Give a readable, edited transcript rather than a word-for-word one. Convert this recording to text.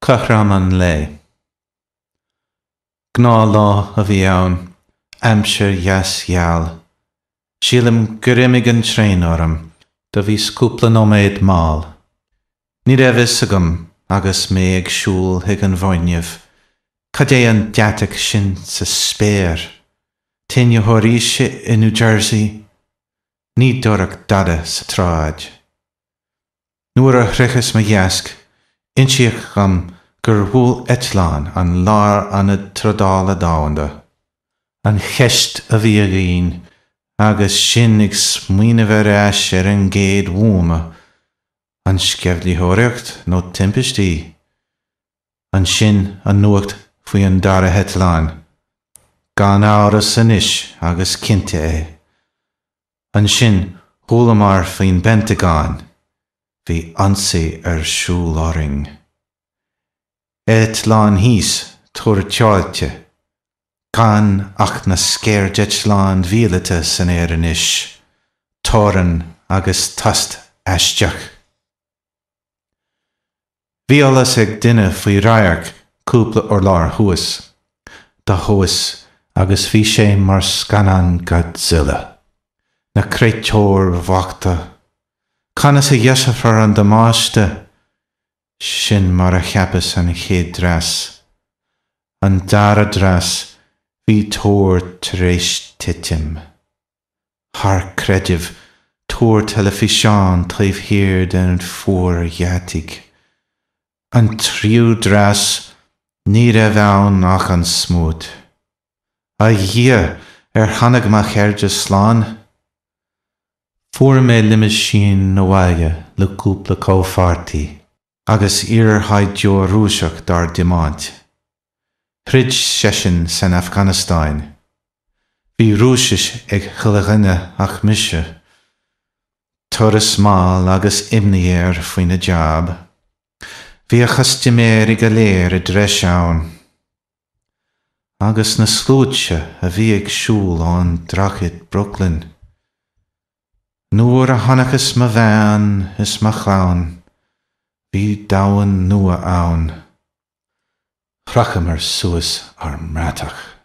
Cothrom an lae. Gnáthlá a bhí ann, aimsir dheas gheal. Sílim gur imigh an traein orm, do bhíos cúpla nóiméad mall. Ní raibh fhios agam agus mé ag siúl chuig an bhfoirgneamh, cad é an deatach sin sa spéir? Tine foraoise i New Jersey? Ní dúradh dada sa tsráid. Nuair a shroicheas mo dheasc, insíodh dhom gur bhuail eitleán an Lárionad Trádála Domhanda. An cheist a bhí againn agus sinn ag smaoineamh ar ais ar an gcéad bhuama, an sceimhlitheoireacht nó timpistí? Ansin an nuacht faoi an dara heitleán. Gan amhras anois agus cinnte é. Ansin chualamar faoin bPentagon. Bhí ionsaí ar siúl orainn. Eitleán thíos, tuairteáilte. Gan ach na sceirdeitleáin mhíleata san aer anois. Torann agus tost aisteach. Bhí eolas ag duine faoi radharc cúpla urlár thuas. Do thomhas agus bhí sé mar scannán Godzilla. Na créatúir bhochta. Conas a dheiseofar an damáiste? Sin mar a cheapas an chéad dreas. An dara dreas, bhí túr tar éis titim. Thar creideamh, túr teilifíseáin taobh thiar den phúir dheataigh. An tríú dreas, ní raibh ann ach an smúit. A Dhia, ar tháinig mo chairde slán? Fuair mé limisín abhaile le cúpla comhpháirtí. agus iarshaighdiúir Rúiseach dár dtiomáint. Throid seisean san Afganastáin. Bhí Rúisis ag chuile dhuine ach mise. Turas mall agus imní air faoina jab. Bhí a chustaiméirí go léir i dtreis ann. Agus na sluaite a bhí ag siúl ón droichead Brooklyn. Nuair a chonaiceas mo bhean is mo chlann, bhí domhan nua ann. Chrochamar suas ár mbratach.